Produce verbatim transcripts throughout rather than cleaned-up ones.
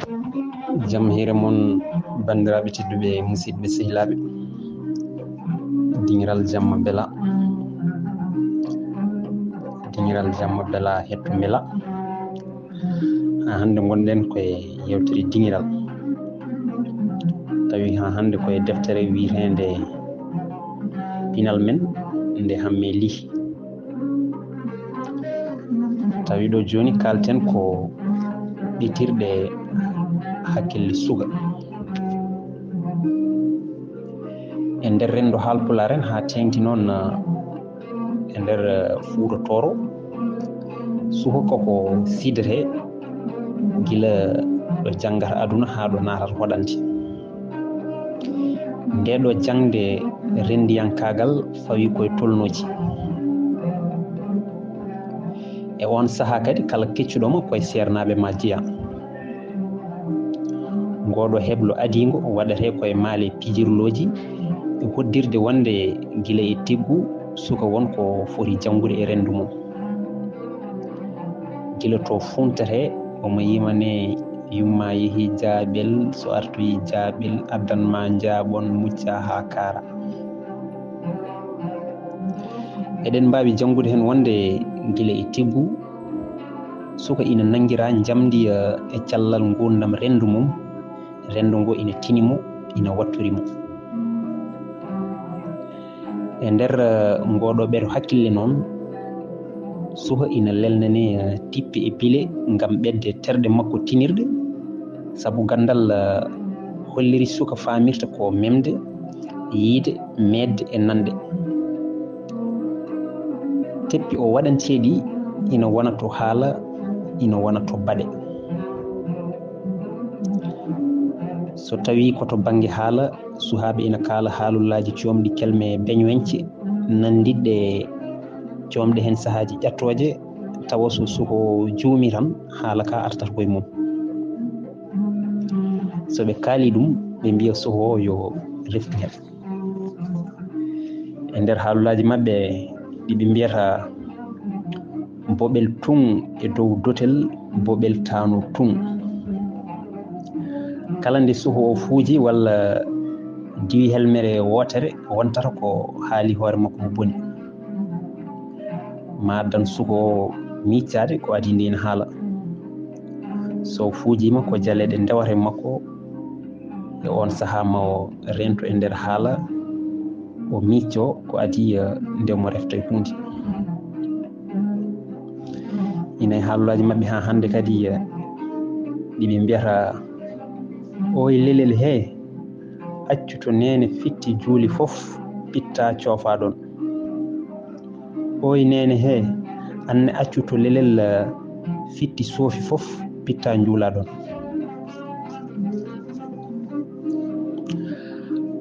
Jam hiire mon, banndiraaɓe tedduɓe, musidɓe sehilaaɓe. Dingiral jamma bela. Dingiral jamma bela, hetto mbela. Haa hannde ngonɗen koye yewtere dingiral. Tawi haa hannde koye deftere wiyeteende Pinal Men nde Hammee Lih. Tawi ɗo jooni kalten ko ɓetirɗe hakkille suka. E nder renndo Haalpulaar en, haa teeŋti noon, eh, e nder, eh, Fuuta Tooro, suka koko siidetee gila ɗo janngata aduna haa ɗo naatata hoɗande. Nde ɗo jaŋde renndiyankaagal fawi koye tolnooji. E oon sahaa kadi, kala keccuɗo ma koye seernaaɓe ma jeyaa. Ngooɗo heblo adiingo waɗetee koye maale pijirlooji, e hoddirde wonde gila e tiggu suka won ko foti janngude e renndo mum. Gila to funtatee, omo yima ne, yumma yehi jaaɓel, so artoyi jaaɓel, addan ma njaaɓon, mucca haa kaara. Eɗen mbaawi janngude heen wonde gila e tiggu, suka ina nanngiraa njamndi, eh, e callal nguurndam renndo mum, renndo ngo ina tini mo, ina wattori mo. E nder, eh, ngooɗo ɓeto hakkille noon, suka ina lelnanee, eh, tippe e pile ngam ɓetde terɗe makko tinirɗe, sabu ganndal, eh, holliri suka faamirta ko memde, yiyde, meeɗde e nande. Teppi o waɗantee ɗi ina wona to haala, ina wona to baɗe. So tawii ko to bannge haala, sukaaɓe ina kaala haalullaaji coomɗi kelme beñoyñce, nanndiɗɗe coomɗe heen sahaaji ƴattooje, tawa so suka o juumii tan, haala ka artat koye mum. So ɓe kaalii ɗum, ɓe mbiya suka o yo reftu heen. E nder haalullaaji maɓɓe ɗi ɓe mbiyata boɓel tun e dow dotel, boɓel taano tun. Kala nde suka o fuuji walla diwi helmere wootere, wontata ko haali hoore makko mo boni. Ma addan suka o miiccaade ko adii nde ina haala. So fuujiima ko jaleeɗe ndewata e makko, e oon sahaa ma o reento e nder haala, o miiccoo ko adii, eh, nde mo refta e huunde. Ina e haalullaaji maɓɓe haa hannde kadi, eh, ɗi ɓe mbiyata, "Oy lelel hee, accu to neene fitti juuli fof, pitta coofa ɗoon." "Oy neene hee, anne accu to lelel, eh, fitti soofi fof, pitta njuula ɗoon."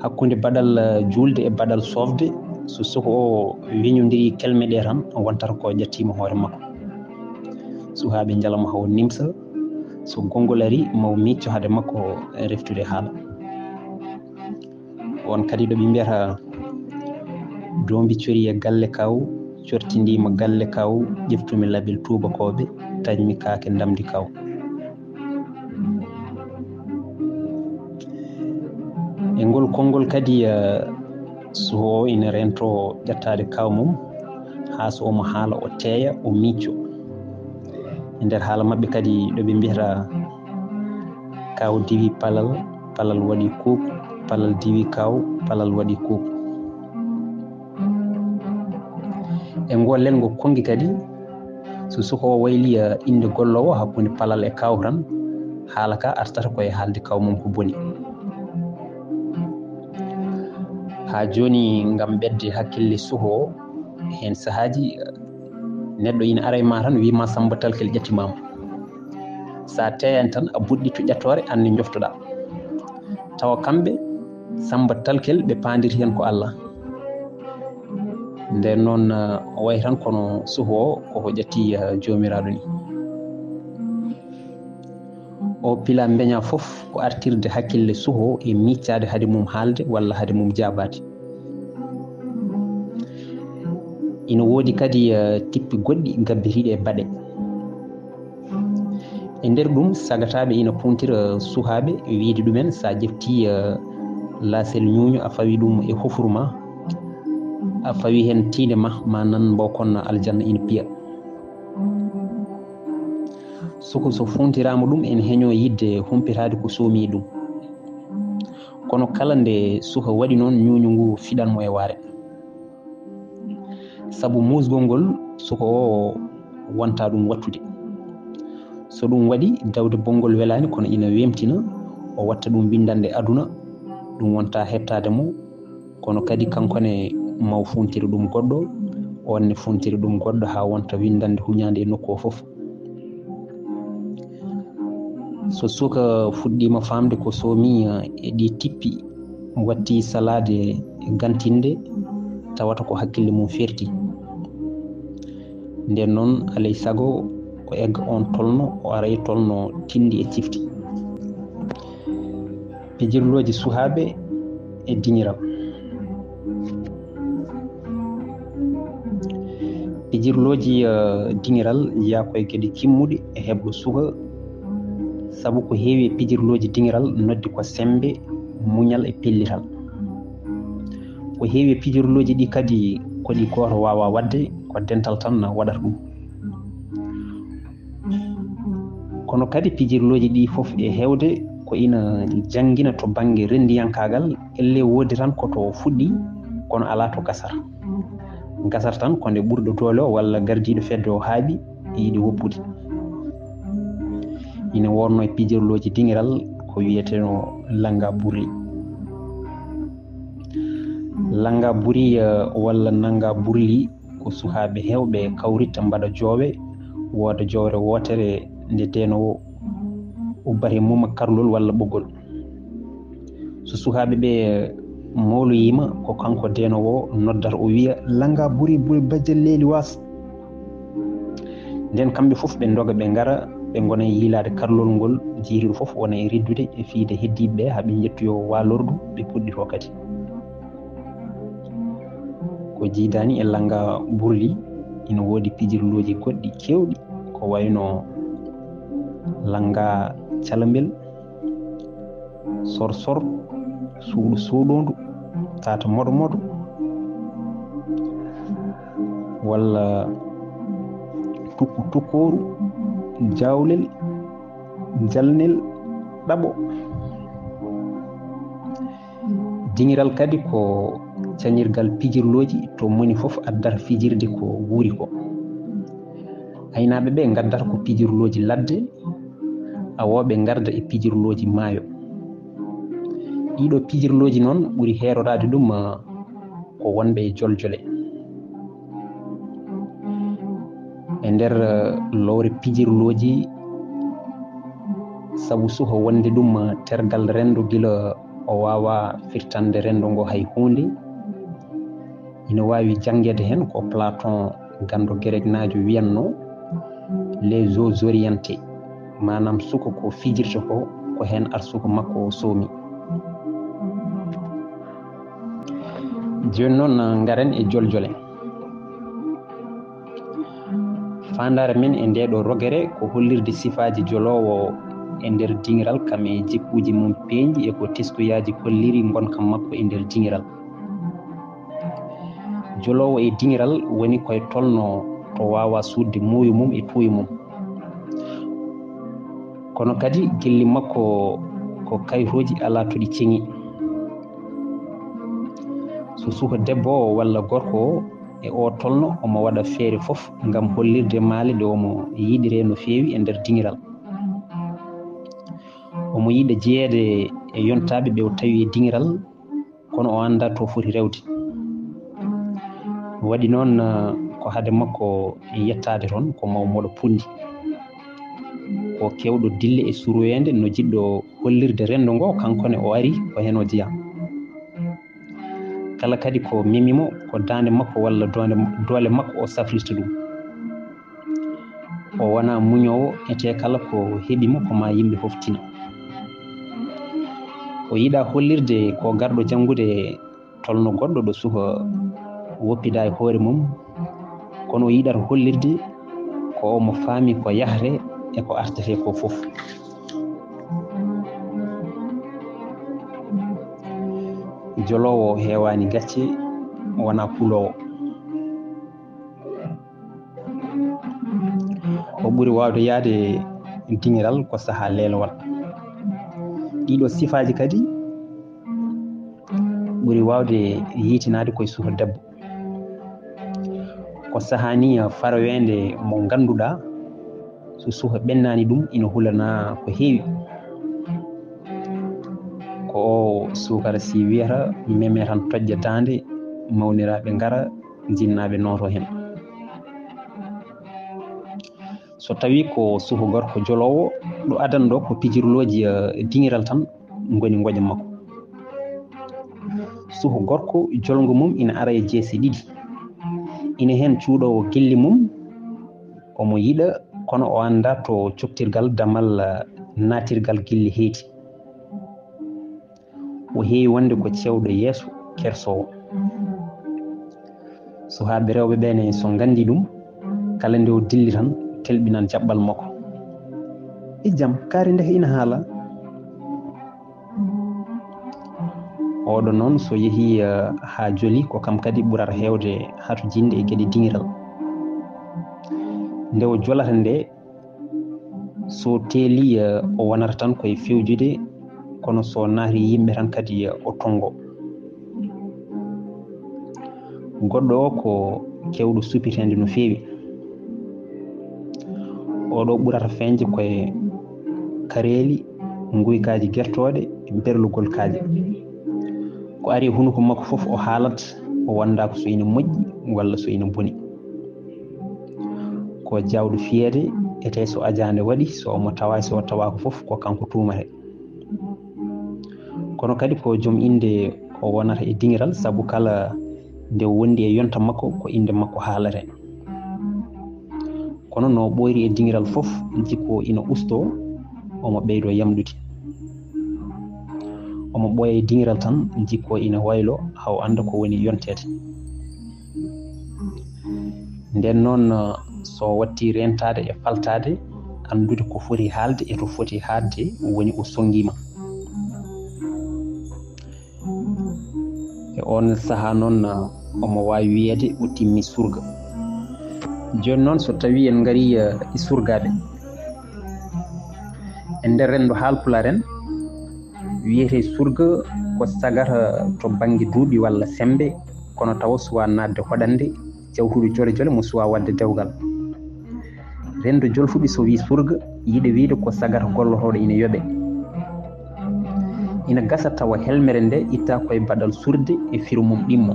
Hakkunde baɗal, eh, juulde e baɗal soofde, so suka o weñondiri kelme ɗe tan, wontata ko ƴattiima hoore makko. Sukaaɓe njala ma o nimsa, so gonngol arii, ma o miicco hade makko reftude haala. Won kadi ɗo ɓe mbiyata, "Doombi cori e galle kaw, cortindiima galle kaw, ƴeftumi label tuubakooɓe, taƴmi kaake ndamndi kaw." E ngol konngol kadi, eh, suka o ina reento ƴattaade kaw mum, haa so omo haala, o teeya, o miicco. E nder haala maɓɓe kadi ɗo ɓe mbiyata, "Kaw diwi palal, palal waɗi kuuk, palal diwi kaw, palal waɗi kuuk." E ngoo lelngo konngi kadi, so suka o wayli, eh, innde golloowo hakkunde palal e kaw tan, haala ka artata ko e haalde kaw mum ko boni. Haa jooni, ngam ɓetde hakkille suka o, heen sahaaji, eh, neɗɗo ina ara e ma tan, wii ma Samba Talkel ƴatti ma mo. So a teeyaani tan, a buɗɗitto ƴattoore, aan ne njoftoɗaa. Tawa kamɓe, Samba Talkel, ɓe paandirti heen ko Allah. Ndeen noon, eh, o wayi tan kono suka o, koko ƴatti, eh, Joomiraaɗo ni. O pila mbeña fof ko artirde hakkille suka o e miiccaade hade mum haalde walla hade mum jaabaade. Ina woodi kadi, eh, tippi goɗɗi gabbitiiɗi e baɗe. E nder ɗum, sagataaɓe ina puuntira suhaaɓe, wiyde ɗumen, so a ƴeftii, eh, laasel ñuuñu, a fawi ɗum e hofru ma, a fawi heen tiinde ma, ma nan mbo kon aljanna ina piya. Suka so fuuntiraama ɗum, ene heñoo yiɗde humpitaade ko soomi ɗum. Kono kala nde suka waɗi noon, ñuuñu ngu fiɗan mo e waare. Sabu muusgol ngol, suka o wonta ɗum wattude. So ɗum waɗi, dawde bonngol welaani, kono ina weemtina, o watta ɗum winndannde aduna, ɗum wonta heɓtaade mo, kono kadi kanko ne maw fuuntira ɗum goɗɗo, oon ne fuuntira ɗum goɗɗo, haa wonta winndannde huñaande e nokku o fof. So suka fuɗɗiima faamde ko soomi, eh, e ɗi tippi, watti salaade gantinde, tawata ko hakkille mum ferti. Nden noon, alay sago o egga oon tolno, o aray tolno tinndi e cifti. Pijirlooji suhaaɓe e diŋiral. Pijirlooji, eh, diŋiral njeyaa ko e geɗe kimmuɗe e heɓɗo suka, sabu ko heewi e pijirlooji diŋiral noddi ko semmbe, muñal e pellital. Ko heewi e pijirlooji ɗi kadi ko ɗi gooto waawaa waɗde, ko dental tan waɗata ɗum. Kono kadi pijirlooji ɗi fof e heewde ko ina janngina to bannge renndiyankaagal, ellee woodi tan ko to fuɗɗi, kono alaa to gasata. Gasata tan ko nde ɓurɗo doole o walla gardiiɗo fedde o haaɓi, yiɗi woppude. Ina wonnoo e pijirlooji diŋiral ko wiyeteno lannga burli. Lannga burli, eh, walla nannga burli ko suhaaɓe heewɓe kawritta mbaɗa joowe, wooda jowre wootere nde deenoowo ubbata e mum karlol walla ɓoggol. So suhaaɓe ɓe mawloyiima, ko kanko deenoowo o noddata, o wiya, "Lannga burli, burli bajjal leeli waas." Nden kamɓe fof ɓe ndoga, ɓe ngara, ɓe ngona e yiilaade karlol ngol, jiiriiɗo fof wona e riddude e fiyde heddiiɓe ɓe, haa ɓe njettoyoo waalordu, ɓe puɗɗitoo kadi. Ko jiidaani e lannga burli, ina woodi pijirlooji goɗɗi keewɗi, ko wayno lannga calambel, sorsor, suuɗu suuɗoondu, tata moɗo moɗo, walla tukku tukkooru, jawlel, jalnel, ɗaɓo. Diŋiral kadi ko cañirgal pijirlooji to moni fof addata fijirde ko wuuri ko. Aynaaɓe ɓe ngaddata ko pijirlooji ladde, awooɓe ngarda e pijirlooji maayo. Ɗiɗo pijirlooji noon ɓuri heeroraade ɗum, ah, ko wonɓe e joljole. E nder, eh, lowre pijirlooji, sabu suka wonde ɗum, eh, tergal renndo gila o waawaa firtande renndo ngo hay huunde. Ina waawi janngeede heen ko Platon, ganndo Gereknaajo, wiyatnoo les eaux orientées, maanaam suka ko fijirta ko, ko heen arsuka makko o soomi. Jooni noon, ngaren e joljole. Faandaare men e ndee ɗoo rogere ko hollirde sifaaji joloowo e nder diŋiral kam e jikkuuji mum peeñɗi e ko teskuyaji kolliri ngonka makko e nder diŋiral. Joloowo e diŋiral woni ko e tolno to waawaa suuɗde muuyo mum e tuuyo mum. Kono kadi gilli makko ko kayrooji alaa to ɗi ceŋi. So suka debbo o walla gorko o e oo tolno, omo waɗa feere fof ngam hollirde maale ɗe omo yiɗiree no feewi e nder diŋiral. Omo yiɗa jeyeede e yontaaɓe ɓe o tawi e diŋiral, kono o anndaa to foti rewde. Waɗi noon, eh, ko hade makko yettaade toon, ko maw moɗo punndi. Ko keewɗo dille e surweende, no jiɗɗo hollirde renndo ngo, kanko ne o ari ko heen o jeyaa. Kala kadi ko memi mo, ko daande makko walla doonde, doole makko o safrirta ɗum. O wonaa muñoowo, etee kala ko heɓi mo ko maa yimɓe fof tina. O yiɗaa hollirde ko garɗo janngude tolno goɗɗo ɗo suka woppidaa e hoore mum, kono o yiɗata hollirde ko omo faami ko yahre e ko artete ko fof. Joloowo heewaani gacce, wonaa kuloowo. O ɓuri waawde yahde diŋiral ko sahaa leelowal. Ɗiɗo sifaaji kadi ɓuri waawde yiytinaade ko e suka debbo. Ko sahaa ni faroweende mo ngannduɗaa, so suka ɓennaani ɗum, ina hulana ko heewi. Ko o suukara si wiyata, meme tan tojja daande, mawniraaɓe ngara, jinnaaɓe nooto heen. So tawii ko suka gorko joloowo, ɗo adan ɗo ko pijirlooji, eh, diŋiral tan ngoni ngoƴa makko. Suka gorko, jolngo mum ina ara e jeese ɗiɗi. Ina heen cuuɗoowo gilli mum, omo yiɗa, kono o anndaa to coktirgal damal, eh, naatirgal gilli heedi. O heewi wonde ko cewɗo yeeso, kersoowo. Sukaaɓe rewɓe ɓe ne, so nganndi ɗum, kala nde o dilli tan, telɓinan jaɓɓal makko. E jam, kaari ndeke ina haala. Oɗo noon, so yehii, eh, haa joli, ko kam kadi ɓurata heewde hatojinde e geɗe diŋiral. Nde o jolata nde, so teeli, eh, o wonata tan ko e fewjude, kono so naati yimɓe tan kadi, eh, o tonngo. Goɗɗo o ko keewɗo suppiteende no feewi. Oɗo ɓurata feeñde ko e kareeli, nguykaaji gertooɗe, e berlugol kaaƴe. Ko ari e hunuko makko fof o haalat, o wondaako so ina moƴƴi walla so ina boni. Ko jaawɗo fiyeede, etee so ajaande waɗi, so omo tawa, so o tawaaka fof, ko kanko tuumate. Kono kadi ko joom innde o wonata e diŋiral, sabu kala nde wondi e yonta makko, ko innde makko haalate. Kono no ɓooyri e diŋiral fof, jikku o ina ustoo, omo ɓeydoo yamɗude. Omo ɓooya e diŋiral tan, jikku o ina wayloo, haa o annda ko woni yonteede. Nden noon, so watti reentaade e faltaade, anndude ko foti haalde e to foti haaɗde, woni o sonngiima. E oon sahaa noon, omo waawi wiyeede o timmi surga. Jooni noon, so tawii en ngarii, eh, e surgaaɓe, e nder renndo Haalpulaar en, wiyetee surga ko sagata to bannge duuɓi walla semmbe, kono tawa suwaa naatde hoɗannde, jawtuɗo jole jole mo suwaa waɗde dewgal. Renndo jolfuɓe so wii surga, yiɗa wiyde ko sagata gollotooɗo ina yoɓe. Ina gasa tawa helmere nde ittaa ko e baɗal surde e firo mum ɗimmo.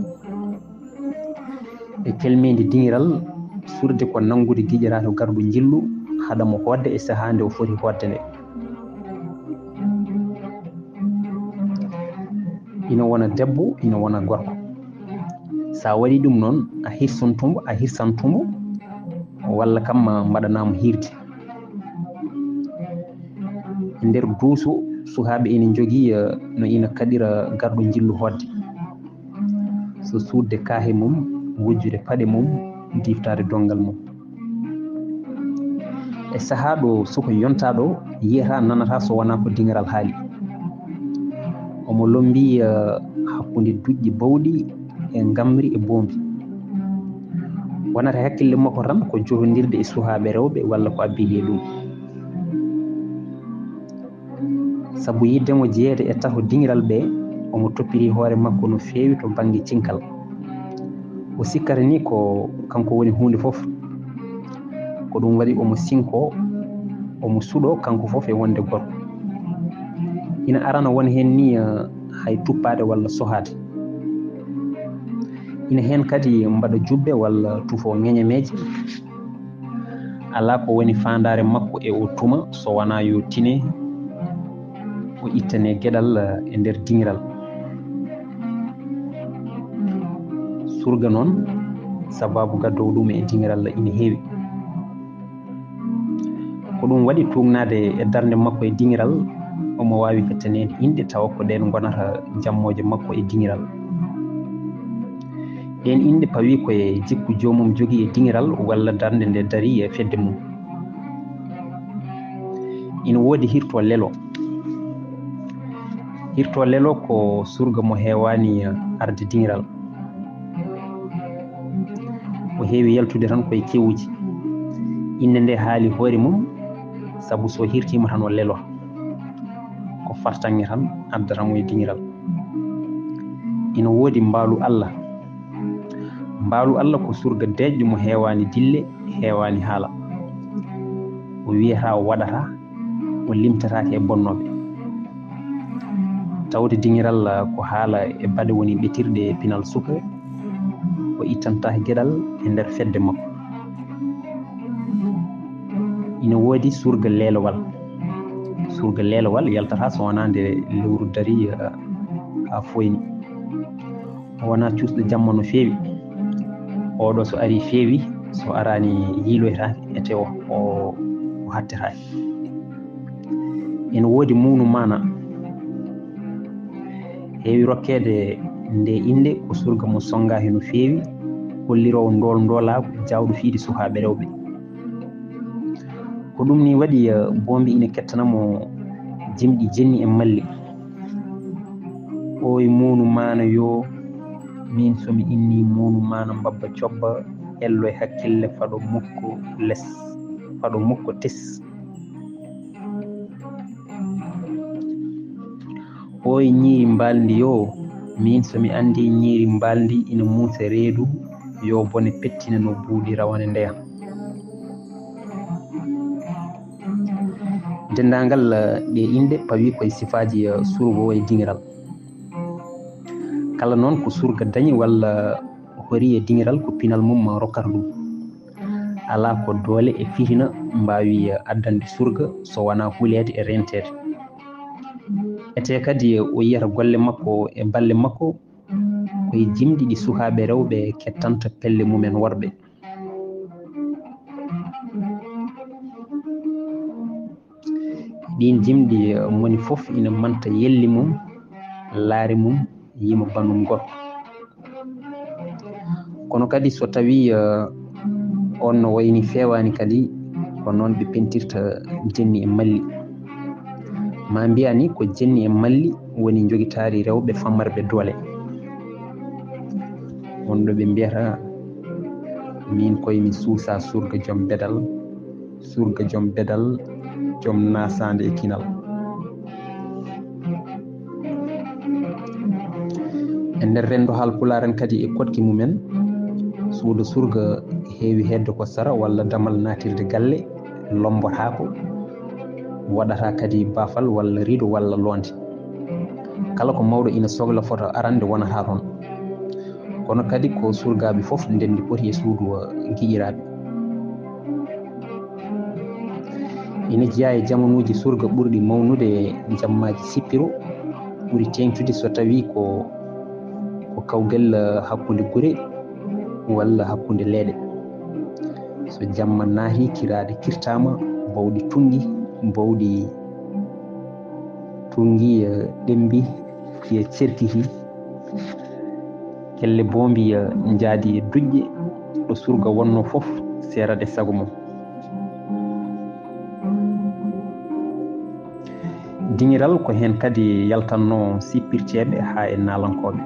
E kelmeendi diŋiral, surde ko nanngude giƴiraaɗo garɗo njillu, haɗa mo hootde e sahaa nde o foti hootde nde. Ina wona debbo, ina wona gorko. So a waɗii ɗum noon, a hirsantu mo, a hirsantu mo, walla kam mbaɗanaa mo hiirde. E nder duuso, sukaaɓe ina njogii, eh, no ina kaɗira garɗo njillu hootde. So suuɗde kaahe mum, wujjude paɗe mum, diiftaade donngal mum. E sahaa ɗo suka yontaa ɗo, yiyataa, nanataa so wonaa ko diŋiral haali. Omo lommbii, eh, hakkunde duƴƴi bawɗi e ngamri e boombi. Wonata hakkille makko tan ko jotondirde e sukaaɓe rewɓe walla ko abbiti e ɗum. Sabu yiɗde mo jeyeede e taho diŋiral ɓe, omo toppiri hoore makko no feewi to bannge cinkal. O sikkata ni ko kanko woni huunde fof. Ko ɗum waɗi omo sinkoo, omo suɗoo kanko fof e wonde gorko. Ina arana won heen ni, eh, hay tuppaade walla sohaade. Ina heen kadi mbaɗa jubbe walla tufoo ŋeñameeje. Alaa ko woni faandaare makko e o tuma so wonaa yo tine o ittane geɗal, eh, e nder diŋiral. Surga noon, sabaabu gaddoowo ɗum e diŋiral ina heewi. Ko ɗum waɗi tuugnaade e darnde makko e diŋiral, omo waawi fettaneede inɗe tawa ko ɗeen ngonata jammooje makko e diŋiral. Ɗeen inɗe pawii ko e jikku joomum jogii e diŋiral walla darnde nde darii e fedde mum. Ina woodi hirto lelo. Hirto lelo ko surga mo heewaani arde diŋiral. O heewi yaltude tan koye kewuuji. Innde nde haali hoore mum, sabu so hirtiima tan o lelo. Ko fartaŋŋe tan addata mo e diŋiral. Ina woodi mbaalu Allah. Mbaalu Allah ko surga deeƴɗo mo heewaani dille, heewaani haala. O wiyata, o waɗata, o limtataake e bonnooɓe. Tawde diŋiral ko haala e baɗe woni ɓetirɗe e pinal suka, o ittantaake geɗal e nder fedde makko. Ina woodi surga leelowal. Surga leelowal yaltata so wonaa nde lewru darii, eh, haa foyni. O wonaa cuusɗo jamma no feewi. Oɗo so arii feewi, so araani yiiloytaake, ete o, o, o hattetaake. Ina woodi mawnu maana. Heewi rokkeede nde innde ko surga mo sonngaaki no feewi, holliroowo ndool ndoolaagu, jaawɗo fiyde sukaaɓe rewɓe. Ko ɗum ni waɗi, eh, boombi ina kettana mo jimɗi jenni e malli. Ooy mawnu maana yo, miin so mi innii mawnu maana mbabba cobba, ello e hakkille faɗo mukko les, faɗo mukko tes. Ooy ñiiri mbaalndi yo, miin so mi anndii ñiiri mbaalndi ina muusa reedu, yo bone pettina no buuɗi rawane ndeya. Denndaangal, eh, ɗe inɗe pawi koye sifaaji, eh, surga o e diŋiral. Kala noon ko surga dañi walla hori e diŋiral ko pinal mum rokkata ɗum. Alaa ko doole e fitina mbaawi, eh, addande surga so wonaa huleede e renteede. Etee kadi, eh, o yiyata golle makko e balle makko koye jimɗi ɗi sukaaɓe rewɓe kettanta pelle mumen worɓe. Ɗiin jimɗi, eh, moni fof ina manta yelli mum, laare mum, yima banndum gorko. Kono kadi so tawii, eh, on no wayni feewaani kadi, ko noon ɓe pentirta jenni e malli. Ma mbiyaa ni ko jenni e malli woni njogitaari rewɓe fammarɓe doole. Wonɓe ɓe mbiyata, miin koye mi suusa surga joom bedal, surga joom bedal, joom naasaande e kinal. E nder renndo Haalpulaar en kadi e koɗki mumen, suudu surga heewi heedde ko sara walla damal naatirde galle, lombotaako, waɗata kadi baafal walla rido walla loonde. Kala ko mawɗo ina sogla foto arande wonata toon. Kono kadi ko surgaaɓe fof ndenndi poti e suudu, eh, giƴiraaɓe. Ina jeyaa e jamanuuji surga ɓurɗi mawnude e jammaaji sippiro, ɓuri teeŋtude so tawii ko, ko kawgel, eh, hakkunde gure walla hakkunde leeɗe. So jamma naati, kiraaɗe kirtaama, bawɗi tunngi, bawɗi tunngi, eh, ɗemmbi, kiya cerkiti. Kelle boombi, eh, njaadi e duƴƴe, ɗo surga wonnoo fof seerade sago mum. Diŋiral ko heen kadi yaltannoo sippirteeɓe haa e naalankooɓe.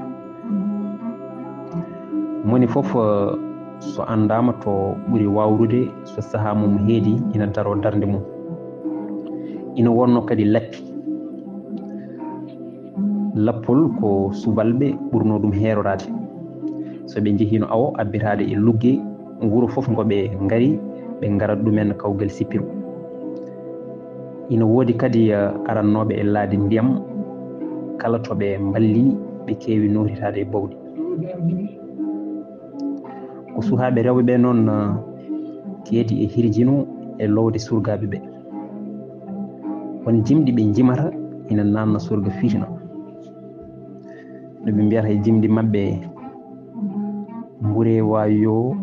Moni fof, eh, so anndaama to ɓuri waawrude, so sahaa mum heedi, ina daroo darnde mum. Ina wonnoo kadi lappi. Lappol ko subalɓe ɓurnoo ɗum heeroraade. So ɓe njehiino awo abbitaade e lugge, wuro fof ngo ɓe ngari, ɓe ngarat ɗumen kawgel sippiro. Ina woodi kadi, eh, arannooɓe e laabi ndiyam, kala to ɓe mballini, ɓe keewi nootitaade e bawɗi. Ko sukaaɓe rewɓe ɓe noon, eh, keedi e hirjino e loowde surgaaɓe ɓe. Won jimɗi ɓe njimata ina naatna surga fitina. No ɓe mbiyata e jimɗi maɓɓe, mbure waawi yo,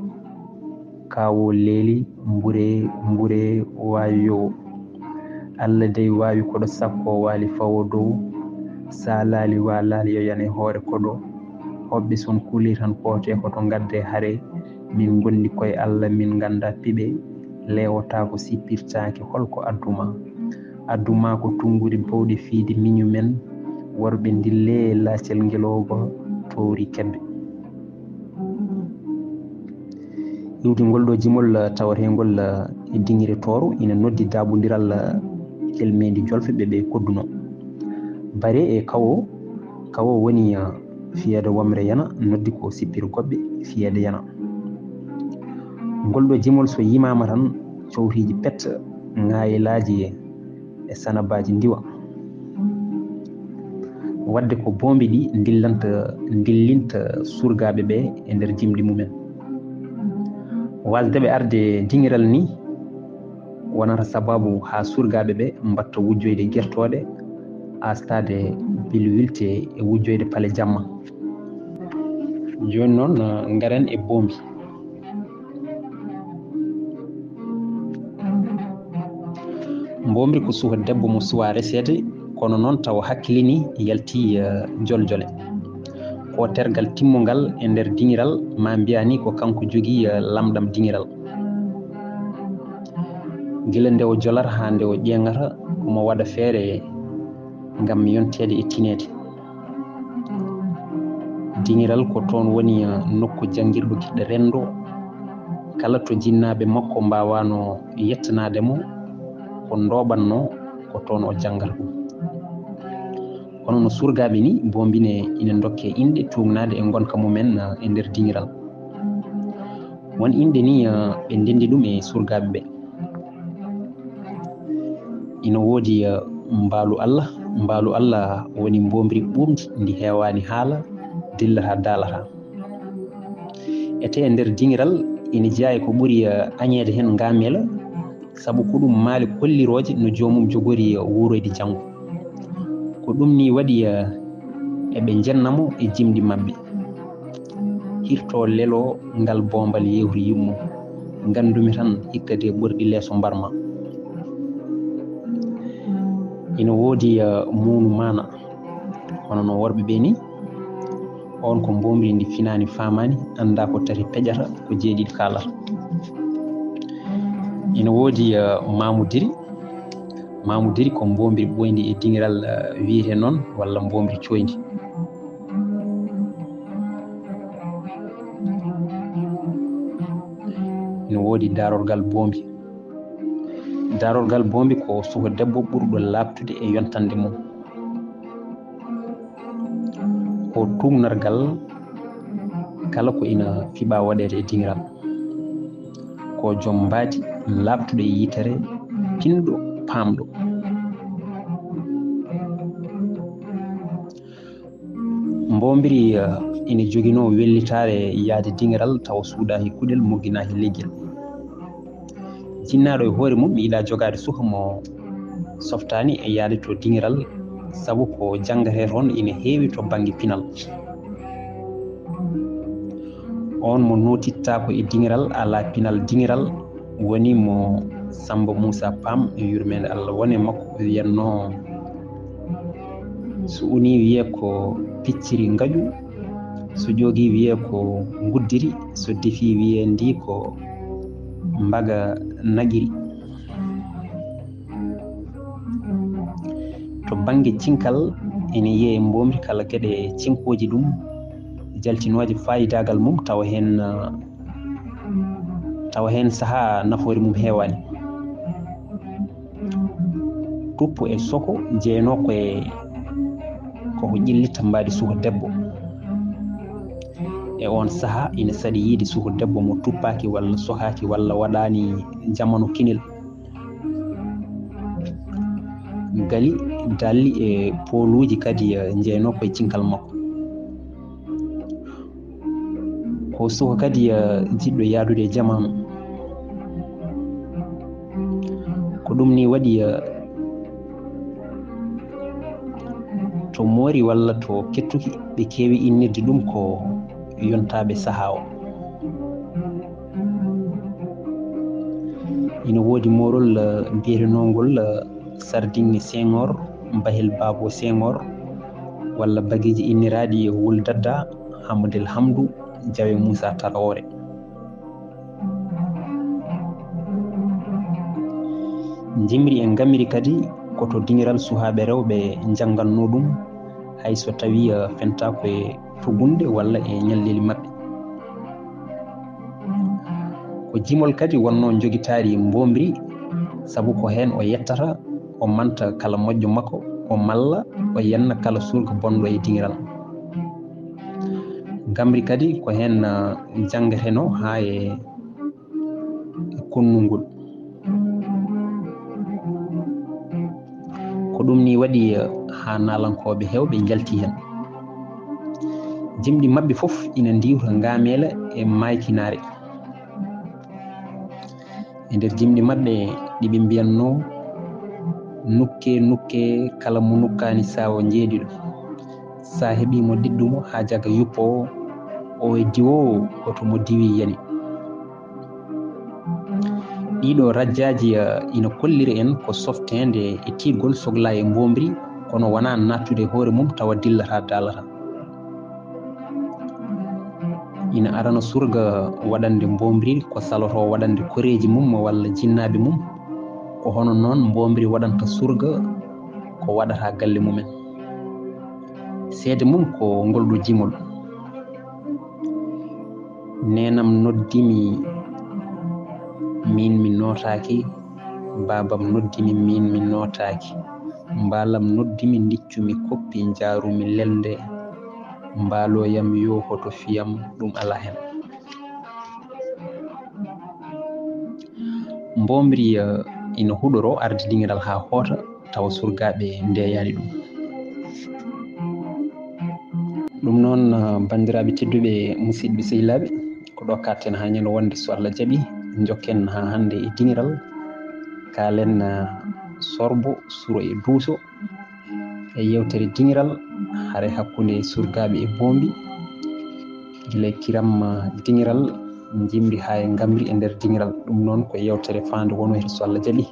kaawo leeli, mbure, mbure waawi yo. Allah dey waawi koɗo sakko waali fawo dow, saalaali waalaali yo yan e hoore koɗo, hoɓɓe son kuuli tan poote hoto ngadde hare, min ngondi koye Allah min ngannda piɓe, leewotaako sippirtaake holko adduma. Addu maa ko tunngude bawɗe fiyde miñu men, worɓe ndillee laacel ngelooba towri kebbe. Iwdi ngol ɗo jimol tawateengol e diŋire tooro ina noddi daaɓondiral kelmeendi jolfe ɓe ɓe koddunoo. Bare e kawo, kawo woni fiyeede wamre yana, noddi ko sippir goɓɓe fiyeede yana. Ngol ɗo jimol so yimaama tan, cowtiiji pet, ŋaayelaaji e sanabaaji ndiwa. Waɗde ko boombi ɗi ndillanta, ndillinta surgaaɓe ɓe e nder jimɗi mumen. Waasde ɓe arde diŋiral ni wonata sabaabu haa surgaaɓe ɓe mbaɗta wujjoyde gertooɗe, aastaade bilwilte e wujjoyde pale jamma. Jooni noon, ngaren e boombi. Mboomri ko suka debbo mo suwaa reseede, kono noon tawa hakkilini yalti, eh, joljole. Ko tergal timmungal e nder diŋiral, maa mbiyaa ni ko kanko jogii, eh, lamɗam diŋiral. Gila nde o jolata haa nde o ƴeeŋata, omo waɗa feere ngam yonteede e tineede. Diŋiral ko toon woni, eh, nokku janngirɗo giɗɗo renndo. Kala to jinnaaɓe makko mbaawaano yettanaade mo, ko ndooɓatnoo, ko toon o janngata ɗum. Kono no surgaaɓe ni, boombi ne ina ndokkee inɗe tuugnaade e ngonka mumen, eh, e nder diŋiral. Won inɗe ni, eh, ɓe ndenndi ɗum e surgaaɓe ɓe. Ina woodi, eh, mbaalu Allah. Mbaalu Allah woni mboomri ɓuuɓndi ndi heewaani haala, dillataa, daalataa. Etee e nder diŋiral ina jeyaa e ko ɓuri, eh, añeede heen ngaamela, sabu ko ɗum maale kollirooje no joomum jogori, eh, wuuroyde janngo. Ko ɗum ni waɗi, eh, eɓe njenna mo e jimɗi maɓɓe. Hirto lelo ngal boombal yewri yummo. Nganndumi tan hikka de ɓorɗi leeso mbarma. Ina woodi, eh, muunu maana. Kono no worɓe ɓe ni, on ko mboomri ndi finaani faamaani, anndaa ko tati peƴata, ko jeeɗiɗi kaalata. Ina woodi, eh, maamudiri. Maamudiri ko mboomri ɓooyndi e diŋiral, eh, wiyetee noon, walla mboomri cooyndi. Ina woodi daarorgal boombi. Daarorgal boombi ko suka debbo ɓurɗo laaɓtude e yontande mum. Ko tuugnargal kala ko ina fiɓaa waɗeede e diŋiral. Ko joom mbaadi laaɓtuɗo e yitere, pinɗo, paamɗo. Mbombiri, eh, ina joginoo wellitaare yahde diŋiral tawa suuɗaaki kuɗel, mogginaaki leggel. Jinnaaɗo e hoore mum yiɗaa jogaade suka mo softaani e yahde to diŋiral, sabu ko janngatee toon ina heewi to bannge pinal. Oon mo nootittaako e diŋiral, alaa pinal diŋiral, woni mo Sammba Muusaa Paam, yurmeende Allah won e makko, wiyatnoo, so unii wiyee ko picciri ngaƴu, so ƴoogii wiyee ko nguddiri, so defii wiyee ndi ko mbaga naƴiri. To bannge cinkal, ene yiyee e mboomri kala geɗe cinkooji ɗum, jaltinooje faayidaagal mum, tawa heen, tawa heen sahaa nafoore mum heewaani. Tuppo e soko jeyanoo ko e, ko ko ƴellitta mbaadi suka debbo. E oon sahaa, ina saɗi yiyde suka debbo mo tuppaaki walla sokaaki walla waɗaani jamanu kinel. Gali, dalli e pooluuji kadi, eh, njeyanoo ko e cinkal makko. Ko suka kadi, eh, jiɗɗo yahdude e jamaanu. Ko ɗum ni waɗi, eh, to moori walla to kettuki, ɓe keewi innirde ɗum ko yontaaɓe sahaa o. Ina woodi moorol, eh, mbiyetenoongol, eh, Sardiŋŋe Senghor, Bahel Baabo Senghor, walla bageeji inniraaɗi Wul Dadda, Hamadel Hamdu, Jawe Muusaa Tarawoore. Njimri e ngamri kadi Ko to diŋiral suhaaɓe rewɓe njanngannoo ɗum, hay so tawii, eh, fentaako e tugunde walla e ñalleeli maɓɓe. Ko jimol kadi wonnoo njogitaari Mbombri, sabu ko heen o yettata, o manta kala moƴƴo makko, o malla o yenna kala surga bonɗo e diŋiral. Ngamri kadi ko heen, eh, janngetenoo haa e konnungol. Ko ɗum nii waɗi, eh, haa naalankooɓe heewɓe njalti heen. Jimɗi maɓɓe fof ina ndiiwta ngaameela e maaykinaare. E nder jimɗi maɓɓe ɗi ɓe mbiyatnoo, "Nukke, nukke, kala mo nukkaani saawo njeeɗiɗo." So a heɓii mo, ɗiɗɗu mo haa jaga yuppoowo, o e diwoowo, hoto mo diwi yani. Ɗiɗo rajjaaji, eh, ina kolliri en ko softeende e tiiɗgol soglaa e Mbombri, kono wonaa naattude e hoore mum tawa dillataa daalataa. Ina arana surga waɗande Mbombri ko salotoo waɗande koreeji mum walla jinnaaɓe mum, ko hono noon Mbombri waɗanta surga ko waɗata galle mumen. Seede mum ko ngol ɗo jimol. Neenam noddimi, miin mi nootaaki, baabam noddimi, miin mi nootaaki. Mbaalam noddimi, ndiccumi koppi, njaarumi lelnde, mbaalooyam yoo hoto fiyam, ɗum alaa heen. Mbombri, eh, ina huɗoroo arde diŋiral haa hoota, tawa surgaaɓe ndeeyaani ɗum. Ɗum noon, eh, banndiraaɓe tedduɓe, musidɓe sehilaaɓe, ko ɗo kaaɗten haa ñande wonde, so Allah jaɓi, njokken haa hannde e diŋiral, kaalen, eh, sorbo, suro e duuso, e yeewtere diŋiral, hare hakkunde surgaaɓe e Mbombri, gila e kiram, eh, diŋiral, jimri haa e ngamri e nder diŋiral. Ɗum noon ko yeewtere faande wonoyre, so Allah jaɓi.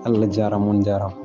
Allah jaaraama, on njaaraama.